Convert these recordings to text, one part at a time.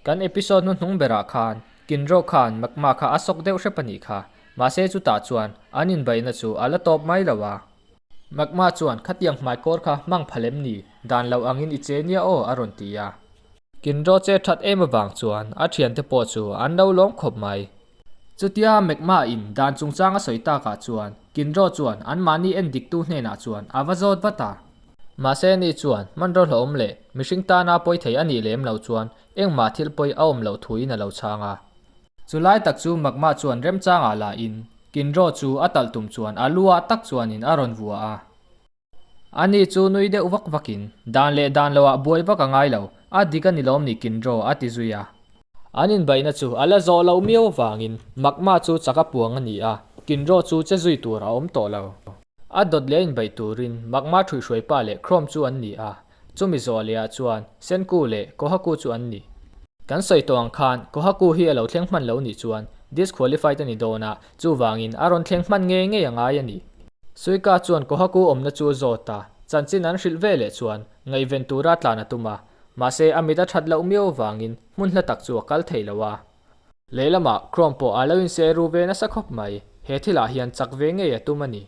Kan episode hnuhnung berah khan Kinro khan Magma kha a sawk deuh hrep a nih kha, mahse chutah chuan an inbeihna chu a la tawp mai lo a. Magma chuan khatiang hmaikawr kha hmang pha lem ni, dan lo angin i che nia aw a rawn ti a. Kinro che that em avang chuan a thiante pawh chu an lo lawm khawp mai. Chutia Magma in dan chungchang a sawi takah chuan Kinro chuan anmahni en diktu hnenah chuan a va zawt vat a. Mahse ni chuan hmanraw hlauhawm leh mihring tana pawi thei a nih lem loh chuan engmah thil pawi a awm loh thuin a lo chhang a. Chu lai tak chu Magma chuan remchangah la in Kinro chu a talh tum chuan a lu ah tak chuanin a rawn vua a. Ani chu nui deuh vak vakin dan leh dan loah buai vak a ngai lo, a dik a ni lawm ni Kinro a ti zui a. An inbeihna chu a la zawh loh miau avangin Magma chu chak a puang a ni a, Kinro chu che zui tur a awm tawh lo. A dawt leh inbeih turin Magma ṭhuihhruai pa leh Chrome chu an ni a, chumi zawh lehah chuan Senku leh Kohaku chu an ni. Kan sawi tawh ang khan Kohaku hi a lo thleng hman lo nih chuan disqualified a ni dawn a, chuvangin a rawn thleng hman ngei ngei a ngai a ni. Suika chuan Kohaku awmna chu a zawt a, chanchin an hrilh ve leh chuan ngaihven tura tlan a tum a, mahse a mit a ṭhat loh miau avangin hmun hla tak chu a kal thei lo a. Lehlamah Chrome pawh a lo inseh ru ve nasa khawp mai, he thilah hian chak ve ngei a tum a ni.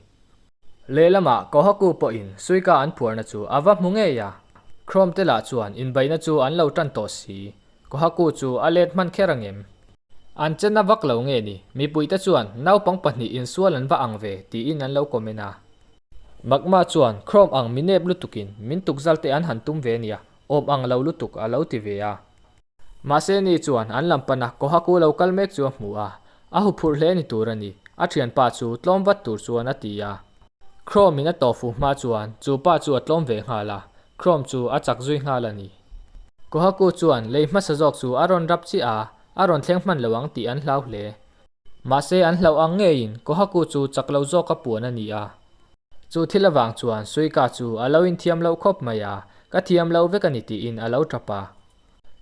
Lehlamah Kohaku pawhin Suika an phuarna chu a va hmu ngei a, Chrome te lah chuan inbeihna chu an lo tan tawh si, Kohaku chu a let hman kher angem? An chena vak lo nge ni, mipuite chuan naupang pahnih insual an va ang ve tiin an lo comment a. Magma chuan Chrome ang mi nep lutukin min tukzal te an han tum ve nia, awm ang lo lutuk a lo ti ve a. Mahse ni chuan an lam pana Kohaku lo kal mek chu a hmu a, a huphurh hle ni tur a ni, a thianpa chu tlawm vat tur chuan a ti a. Chrome in a tawh fuh hma chuan chu pa chu a tlawm ve nghal a, Chrome chu a chak zui nghal a ni. Kohaku chuan lei hmasa zawk chu a rawn rap chiah a, a rawn thleng hman lo ang tih an hlau hle. Mahse an hlauh ang ngeiin Kohaku chu chak lo zawka puan a ni a. Chu thil avang chuan Suika chu a lo inthiam loh khawp mai a, ka thiam lo vek a ni tiin a lo tap a.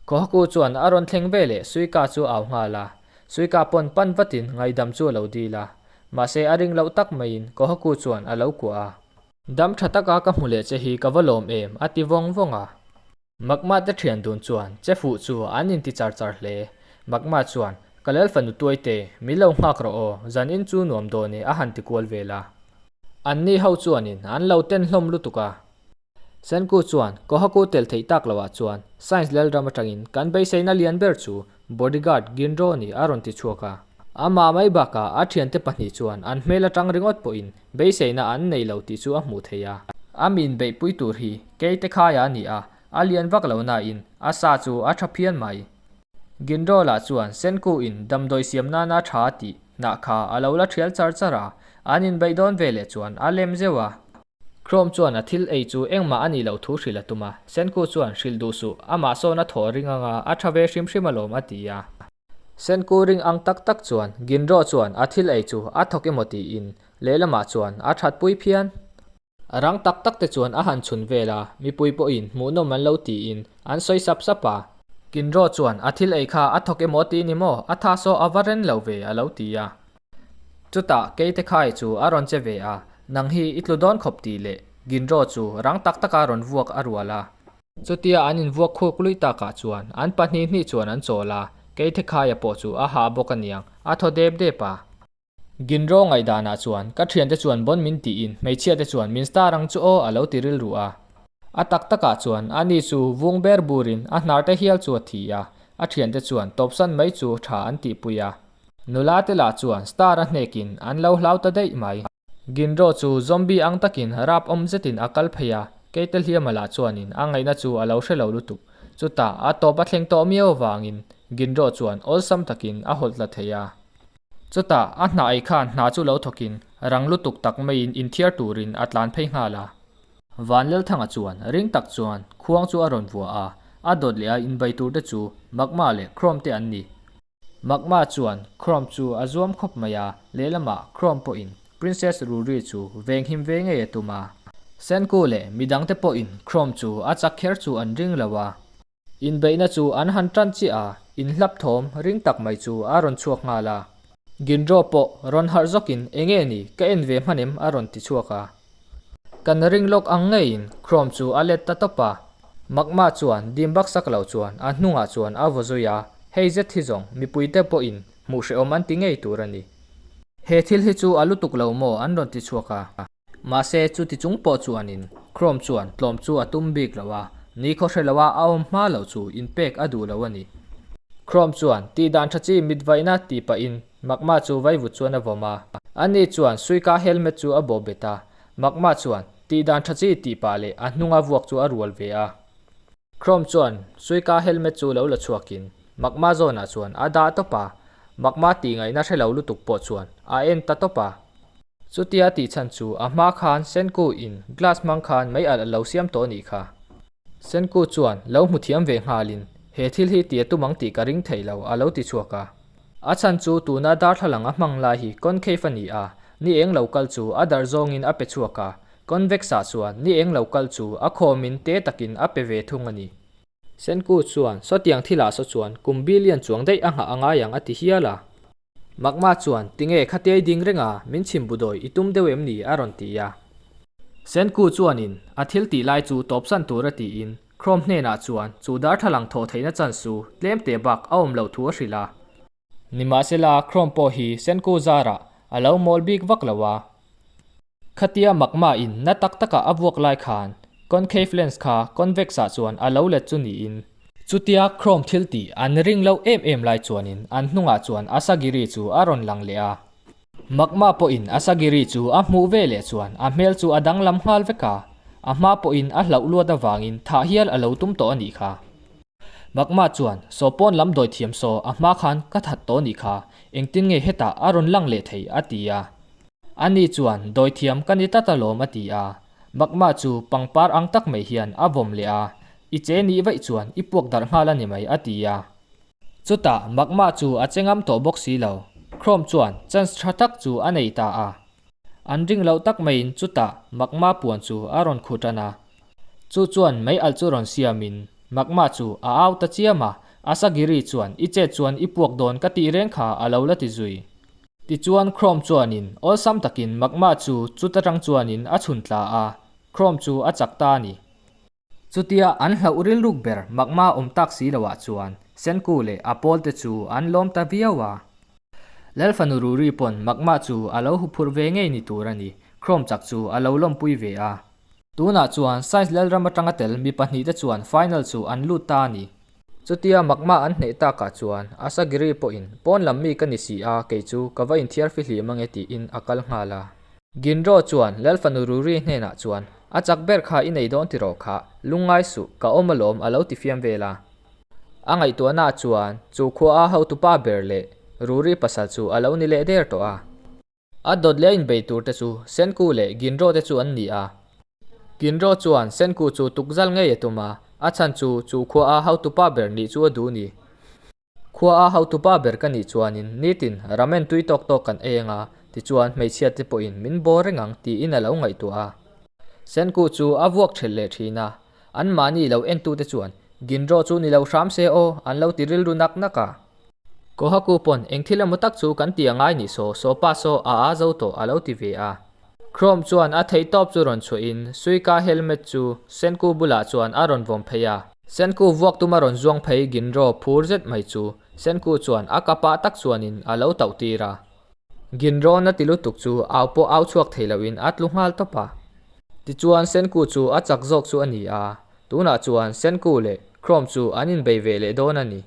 Kohaku chuan a rawn thleng ve leh Suika chu a au nghal a, Suika pawn pan vatin ngaihdam chu a lo dil a, mahse a ring loh tak maiin Kohaku chuan a lo kuah a. Dam tha taka ka hmu leh che hi ka va lawm em a ti vawng vawng a. Magma te thian dun chuan che fuh chu an inti char char hle. Magma chuan, Ka lal fanu tuaite, min lo nghak rawh aw, zan in chu nuam dawn e a han ti kual vel a. Anni ho chuanin an lo ten hlawm lutuk a. Senku chuan Kohaku tel theih tak loah chuan Science Lalram atangin kan beiseina lian ber chu Bodyguard Ginro ni a rawn ti chhuak a. Amah mai bakah a thiante pahnih chuan an hmel atang ringawt pawhin beiseina an nei lo tih chu a hmuh theih a. A min beihpui tur hi Keite khaia a ni a, a lian vak lo nain a sa chu a tha phian mai. Ginro lah chuan Senku in damdawi siam nana tha tih hnah kha a lo la thial char char a, an inbeih dawn veleh chuan a lem zeuh a. Chrome chuan a thil ei chu engmah a nih loh thu hrilh a tum a, Senku chuan hrilh duh suh, amah sawn a thaw ring anga a tha ve hrim hrim alawm a ti a. Senku ring ang tak tak chuan Ginro chuan a thil ei chu a thawk emaw tiin lehlamah chuan a that pui phian. A rang tak tak te chuan a han chhun vel a, mipui pawhin hmuhnawm an lo tiin an sawi sap sap a. Ginro chuan a thil ei kha a thawk emaw ti ni maw, a tha saw a va ren lo ve a lo ti a. Chutah Keite khai chu a rawn che ve a, nang hi i tlu dawn khawp tih leh Ginro chu rang tak taka rawn vuak a rual a. Chutia an invuak khuk luih takah chuan an pahnih hnih chuan an chawl a, Keite khaia pawh chu a hah bawk aniang, a thaw dep dep a. Ginro ngaihdanah chuan ka thiante chuan bon min tiin hmeichhiate chuan min star ang chu aw a lo ti rilru a. A tak takah chuan ani chu vung ber burin a hnar te hial chu a thi a, a thiante chuan tawpsan mai chu tha an tihpui a. Nula te lah chuan star a hnekin an lo hlau ta daih mai. Ginro chu zombie ang takin rap awm zetin a kal phei a, Keite hliama lah chuanin a ngaihna chu a lo hre lo lutuk. Chutah a tawp a thleng tawh miau avangin Ginro chuan awlsam takin a hawlh tla thei a. Chutah a hna ei khan hna chu lo thawkin rang lutuk tak maiin inthiar turin a tlan phei nghal a. Vanlalthanga chuan ring tak chuan khuang chu a rawn vua a, a dawt leh a inbai turte chu Magma leh Chrome te an ni. Magma chuan Chrome chu a zuam khawp mai a, lehlamah Chrome pawhin Princess Ruri chu venghim ve ngei a tum a. Senku leh midangte pawhin Chrome chu a chak kher chu an ring lo a. Inbeihna chu an han tan chiah a, inhlap thawm ring tak mai chu a rawn chhuak nghal a. Ginro pawh rawn harh zawkin enge ni ka en ve hman em a rawn ti chhuak a. Kan ring lawk ang ngeiin Chrome chu a let ta tawp a. Magma chuan dim baksak lo chuan a hnungah chuan a vaw zui a, hei zet hi zawng mipuite pawhin hmuh hrehawm an ti ngei tur a ni. He thil hi chu a lutuk lo maw an rawn ti chhuak a. Mahse chuti chung pawh chuanin Chrome chuan tlawm chu a tum bik lo a, nikhaw hre loa a awm hma lo chu inpek a duh lo a ni. Chrome chuan tih dan tha chi mitvaihna tih pahin Magma chu vaivut chuan a vawm a. Ani chuan Suika helmet chu a bawh bet a, Magma chuan tih dan tha chi tih pah leh a hnunga vuak chu a rual ve a. Chrome chuan Suika helmet chu lo la chhuakin Magma zawnah chuan a dah tawp a, Magma tih ngaihna hre lo lutuk pawh chuan a en ta tawp a. Chutia tih chhan chu a hma khan Senku in glass hmang khan mei alh a lo siam tawh nih kha. Senku chuan lo hmu thiam ve nghalin he thil hi tia tum ang tih ka ring thei lo a lo ti chhuak a. A chhan chu tuna darthlalang a hmang lai hi concave a ni a, ni eng lo kal chu a darh zawngin a pe chhuak a, convex ah chuan ni eng lo kal chu a khawmin te takin a pe ve thung a ni. Senku chuan sawtiang thilah saw chuan kum billion chuang daih a nghah a ngai ang a ti hial a. Magma chuan, Tinge khatiai ding renga min chhim bu dawi i tum deuh em ni? a rawn ti a. Senku chuanin a thil tih lai chu tawpsan tur a tiin Chrome hnenah chuan chu darthlalang thawh theihna chance chu tlem teh bak a awm loh thu a hrilh a. Nimahsela Chrome pawh hi Senku zarah a lo mawl bik vak lo a. Khatia Magma in na tak takah a vuak lai khan concave lens kha convex ah chuan a lo let chu niin. Chutia Chrome thil tih an ring loh em em lai chuanin an hnungah chuan Asagiri chu a rawn lang leh a. Magma pawhin Asagiri chu a hmuh ve leh chuan a hmel chu a danglam nghal vek a, a hma pawhin a hlauh luat avangin thah hial a lo tum tawh a nih kha. Magma chuan, Saw pawn lam dawi thiam saw a hma khan ka that tawh a nih kha, engtin nge hetah a rawn lang leh thei? a ti a. Ani chuan, Dawithiam ka ni tlat alawm a ti a. Magma chu pangpar ang tak mai hian a vawm leh a, I che nih vaih chuan i puak darh nghal a ni mai a ti a. Chutah Magma chu a che ngam tawh bawk si lo. Chrome chuan chance tha tak chu a nei ta a. An ring loh tak maiin chutah Magma puan chu a rawn khu tan a. Chu chuan mei alh chu rawn siamin Magma chu a au ta chiam a, Asagiri chuan i chet chuan i puak dawn ka tih reng kha a lo la ti zui. Tichuan Chrome chuanin awlsam takin Magma chu chuta tang chuanin a chhun tla a, Chrome chu a chak ta a ni. Chutia an hlauh rilruk ber Magma awm tak si loah chuan Senku leh a pawlte chu an lawm ta viau a. Lalfanu Ruri pawn Magma chu a lo huphurh ve ngei ni tur a ni, Chrome chak chu a lo lawmpui ve a. Tunah chuan Science Lalram atanga tel mi pahnihte chuan final chu an lut ta a ni. Chutia Magma an hneh takah chuan Asagiri pawhin pawn lam mi ka ni si a, kei chu ka va inthiar fihlim ange tiin a kal nghal a. Ginro chuan Lalfanu Ruri hnenah chuan a chak ber kha i nei dawn tiraw khah, lungngai suh, ka awm alawm a lo ti fiam vel a. A ngaihtuahnaah chuan chu khua a hotupa ber leh Ruri pasal chu a lo ni leh der tawh a. A dawt leh a inbei tur te chu Senku leh Ginro te chu an ni a. Ginro chuan Senku chu tukzal ngei a tum a, a chhan chu chu khua a hotupa ber nih chu a duh ni. Khua a hotupa ber ka nih chuanin nitin ramen tui tawk tawk kan ei anga, tichuan hmeichhia te pawhin min bawr reng ang tiin a lo ngaihtuah a. Senku chu a vuak thelh leh thin a, anmahni lo entute chuan Ginro chu ni lo hram se aw an lo ti rilru nak nak a. Kohaku pawn eng thil emaw tak chu kan ti a ngai nih saw, saw pa saw a a zo tawh a lo ti ve a. Chrome chuan a theih tawp chu rawn chhuah in Suika helmet chu Senku bulah chuan a rawn vawm phei a. Senku vuak tuma rawn zuang phei Ginro phur zet mai chu Senku chuan a kapah tak chuan in a lo tauh tir a. Ginro na ti lutuk chu au pawh au chhuak thei lo in a tlu nghal tawp a. Tichuan Senku chu a chak zawk chu a ni a, tunah chuan Senku leh Chrome chu an inbei ve leh dawn a ni.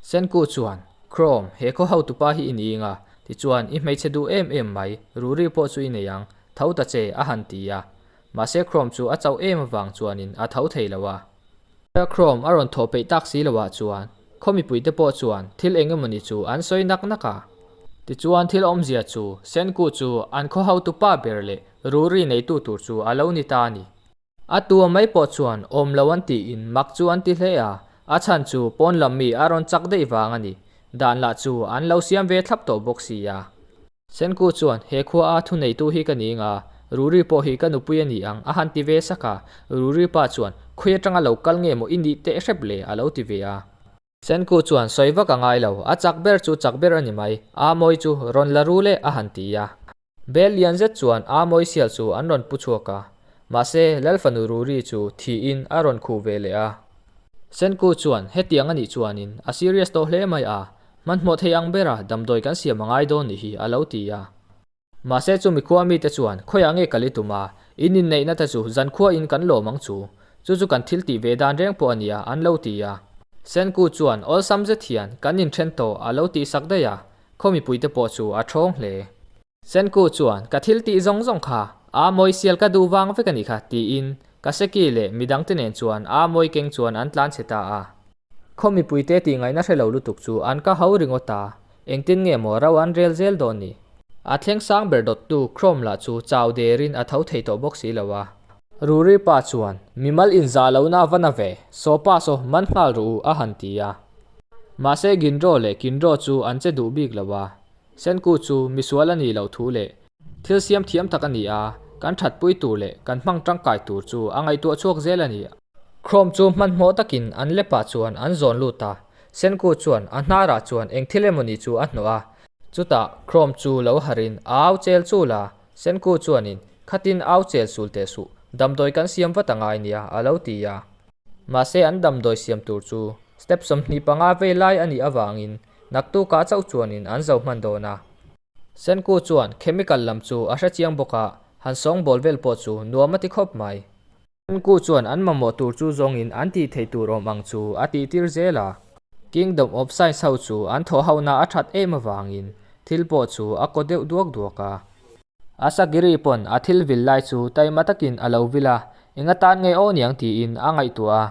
Senku chuan, Chrome, he khaw hotupa hi i ni ing a, tichuan i hmeichhe duh em em mai, Ruri pawh chu i nei ang, tho ta che, a han ti a. Mahse Chrome chu a chauh em avang chuanin a tho thei lo a. Chrome a rawn thawh peih tak si loah chuan khaw mipuite pawh chuan thil eng emawni chu an sawi nak nak a. Tichuan thil awmzia chu Senku chu an khaw hotupa ber leh Ruri neitu tur chu a lo ni ta a ni. A tua mai pawh chuan awm lo an tiin mak chu an ti hle a, a chhan chu pawn lam mi a rawn chak daih vang a ni. Dan lah chu an lo siam ve thlap tawh bawk si a. Senku chuan, He khua a thuneitu hi ka ni nga, Ruri pawh hi ka nupui a ni ang, a han ti ve sak a. Ruri pa chuan, Khawi atanga lo kal nge maw i nih teh hrep le, a lo ti ve a. Senku chuan, Sawi vak a ngai lo, a chak ber chu chak ber a ni mai, a mawi chu rawn la ru le, a han ti a. Bel lian zet chuan Amoy sial chu an rawn pu chhuak a. Mahse, Lalfanu Ruri chu thiin a rawn khuh ve leh a. Senku chuan hetiang a nih chuanin a serious tawh hle mai a, hmanhmawh thei ang bera damdawi kan siam a ngai dawn nih hi a lo ti a. Mahse chumi khua mite chuan khawiah nge kal i tum a, in inneihna te chu zankhua in kan lawm ang chu, chu chu kan thil tih ve dan reng pawh a nia an lo ti a. Senku chuan awlsam zet hian kan inthen tawh a lo tih sak daih a, khaw mipuite pawh chu a thawng hle. Senku chuan ka thil tih zawng zawng kha a mawi sial ka duh vang vek a nih kha tiin Kaseki leh midangte nen chuan a mawi keng chuan an tlan chhe ta a. Khaw mipuite tih ngaihna hre lo lutuk chu an ka ho ringawt a, engtin nge maw ro an rel zel dawn ni? A thleng sang ber dawttu Chrome lah chu chau derin a tho thei tawh bawk si lo a. Ruri pa chuan, Mimal inzah lohna a va na ve, saw pa saw man nghal rawh u a han ti a. Mahse Ginro leh Kinro chu an che duh bik lo a, Senku chu misual a nih loh thu leh thil siam thiam tak a ni a, kan thatpui tur leh kan hmang tangkai tur chu a ngaihtuah chhuak zel a ni. Chrome chu hmanhmawh takin an lepah chuan an zawn lut a, Senku chuan a hnarah chuan eng thil emawni chu a hnawh a, chutah Chrome chu lo harin a au chel chul a, Senku chuanin khatin au chel sul teh suh, damdawi kan siam vat a ngai nia a lo ti a. Mahse an damdawi siam tur chu step 25 vei lai a nih avangin naktukah chauh chuanin an zo hman dawn a. Senku chuan chemical lam chu a hrechiang bawk a, han sawngbawl vel pawh chu nuam a ti khawp mai. Senku chuan an mamawh tur chu zawngin an tih theih tur awm ang chu a tih tir zel a. Kingdom of Science ho chu an thawh hona a that em avangin thil pawh chu a kaw deuh duak duak a. Asagiri pawn a thil vil lai chu taima takin a lo vil a, eng atan nge aw niang tiin a ngaihtuah a.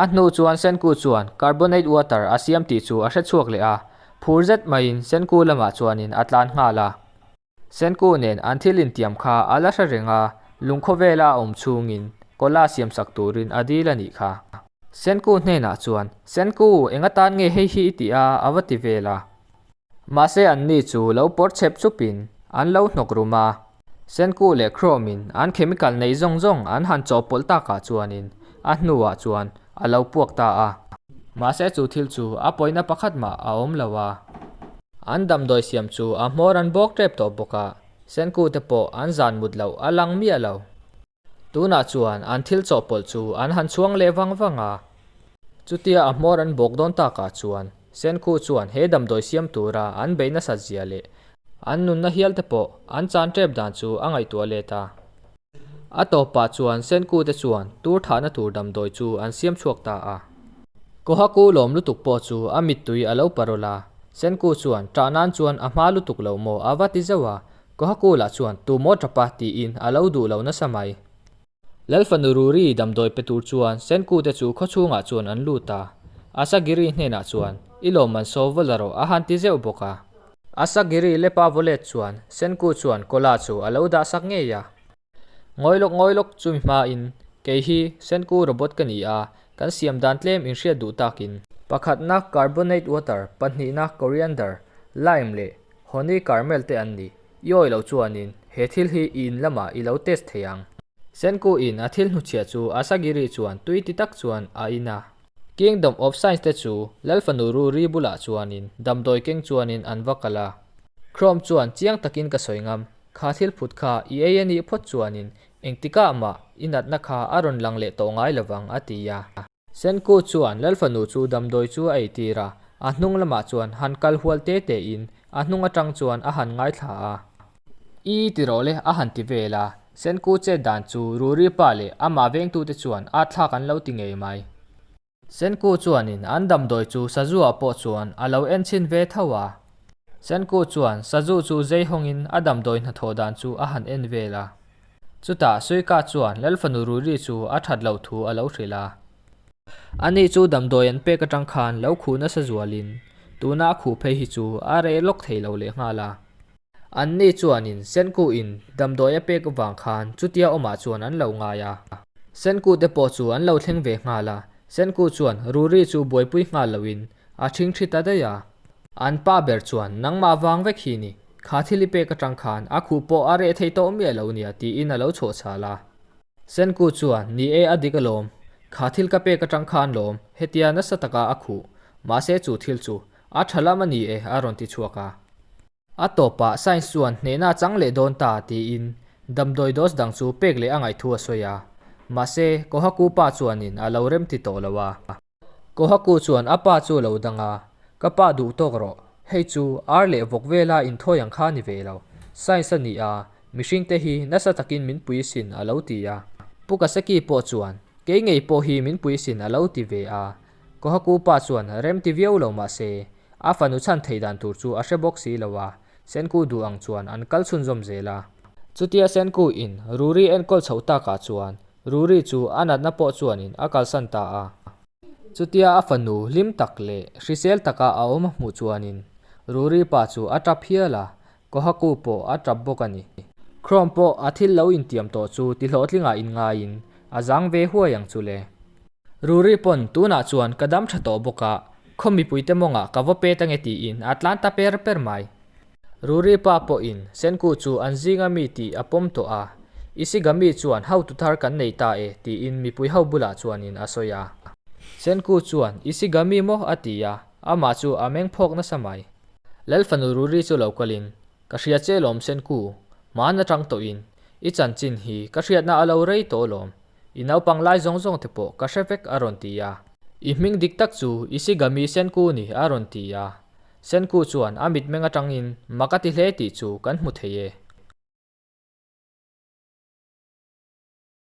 A hnu chuan Senku chuan carbonate water a siam tih chu a hre chhuak leh a, phur zet maiin Senku lamah chuanin a tlan nghal a. Senku nen an thil intiam kha a la hre reng a, lungkhawvela a awm chhungin cola siamsak turin a dil a nih kha. Senku hnenah chuan, Senku, eng atan nge hei hi i tih a? a va ti vel a. Mahse anni chu lo pawr chep chupin an lo hnawk rum a, Senku leh Chrome-in an chemical neih zawng zawng an han chawhpawlh takah chuanin a hnuah chuan a lo puak ta a. Mahse chu thil chu a pawina pakhat mah a awm lo a. An damdawi siam chu a hmawr an bawk tep tawh bawk a, Senku te pawh an zan mut loh a lang miah lo. Tunah chuan an thil chawhpawlh chu an han chhuang leh vang vang a. Chutia a hmawr an bawk dawn takah chuan Senku chuan he damdawi siam tura an beih nasat zia leh an nunna hial te pawh an chan tep dan chu a ngaihtuah let a. A tawpah chuan Senku te chuan tur thahna tur damdawi chu an siam chhuak ta a. Kohaku lawm lutuk pawh chu a mittui a lo parawl a, Senku chuan ṭah nan chuan a hma lutuk lo maw a va ti zauh a, Kohaku lah chuan tu maw ṭapa tiin a lo duh lo nasa mai. Lalfanu Ruri damdawi pe tur chuan Senku te chu khawchhungah chuan an lut a. Asagiri hnenah chuan, I lawmman saw va la rawh a han ti zeuh bawk a. Asagiri lepa vawlet chuan Senku chuan Kola chu a lo dah sak ngei a. Ngawi lawk ngawi lawk chumi hmain, Kei hi Senku robot ka ni a, kan siam dan tlem inhriat duh takin. Pakhatna carbonate water, pahnihna coriander, lime leh Honey Carmel te an ni. I awi loh chuanin he thil hi i in lamah i lo test thei ang. Senku in a thil hnuchhiah chu Asagiri chuan tui ti tak chuan a in a. Kingdom of Science te chu Lalfanu Ruri bulah chuanin damdawi keng chuanin an va kal a. Chrome chuan chiang takin ka sawi ngam, kha thil phut kha i ei a nih phawt chuanin engtikah mah i natna kha a rawn lang leh tawh ngai lovang a ti a. Senku chuan Lalfanu chu damdawi chu a eitir a, a hnung lamah chuan han kal hual te te in a hnung atang chuan a han ngaithla a. I ti rawh le a han ti vel a, Senku chet dan chu Ruri pa leh amah vengtute chuan a thlak an lo ti ngei mai. Senku chuanin an damdawi chu Sazu ah pawh chuan a lo en chhin ve tho a. Senku chuan Sazu chu zei hawngin a damdawi hnathawh dan chu a han en vel a. Chutah Suika chuan Lalfanu Ruri chu a that loh thu a lo hrilh a. Ani chu damdawi an pek atang khan lo khuh nasa zualin tuna a khuh phei hi chu a reh lawk thei lo leh nghal a. Anni chuanin Senku in damdawi a pek avang khan chutia awmah chuan an lo ngai a. Senku te pawh chu an lo thleng ve nghal a, Senku chuan Ruri chu buaipui nghal loin a ṭhingṭhi ta daih a. An pa ber chuan, Nangmah vang vek hi ni, kha thil i pek atang khan a khuh pawh a reh thei tawh miah lo nia tiin a lo chhuah chhal a. Senku chuan, Ni e a dik alawm, kha thil ka pek atang khan lawm, hetia nasa taka a khuh, mahse chu thil chu a tha lam a ni e a rawn ti chhuak a. A tawpah Science chuan hnehna a chang leh dawn ta tiin. Damdawi dose dang chu pek leh a ngaih thu a sawi a. Mahse, Kohaku pa chuanin a lo remti tawh lo a. Kohaku chuan a pa chu a lo dang a, Ka pa duh tawk rawh, hei chu ar leh vawk vela inthawi ang kha ni ve lo. Science a ni a, mihringte hi nasa takin min pui sin a lo ti a. Pu Kaseki pawh chuan, Kei ngei pawh hi min pui sin a lo ti ve a. Kohaku pa chuan rem ti viau lo mah se, a fanu chhan thei dan tur chu a hre bawk si lo a, Senku duh ang chuan an kal chhunzawm zel a. Chutia Senku in Ruri enkawl chhoh takah chuan Ruri chu a natna pawh chuanin a kalsan ta a. Chutia a fanu hlim tak leh hrisel taka a awm a hmuh chuanin Ruri pa chu a tap hial a, Kohaku pawh a tap bawk a ni. Chrome pawh a thil lo intiam tawh chu tihlawhtlingah inngaiin a zang ve huai ang chu le. Ruri pawn tunah chuan ka dam tha tawh bawk a, khaw mipuite mawngah ka va pet ange tiin a tlan ta per per mai. Ruri pa pawhin Senku chu an zinga mi tih a pawm tawh a, Isigami chuan hotu thar kan nei ta e tiin mipui ho bulah chuanin a sawi a. Senku chuan Isigami maw a ti a, amah chu a meng phawk nasa mai. Lalfanu Ruri chu lo kalin Ka hria che lawm Senku, hmaan atang tawhin i chanchin hi ka hriatna a lo rei tawh lawm, i naupang lai zawng zawng te pawh ka hre vek a rawn ti a. I hming dik tak chu Isigami Senku ni a rawn ti a. Senku chuan a mitmeng atangin mak a ti hle tih chu kan hmu thei e.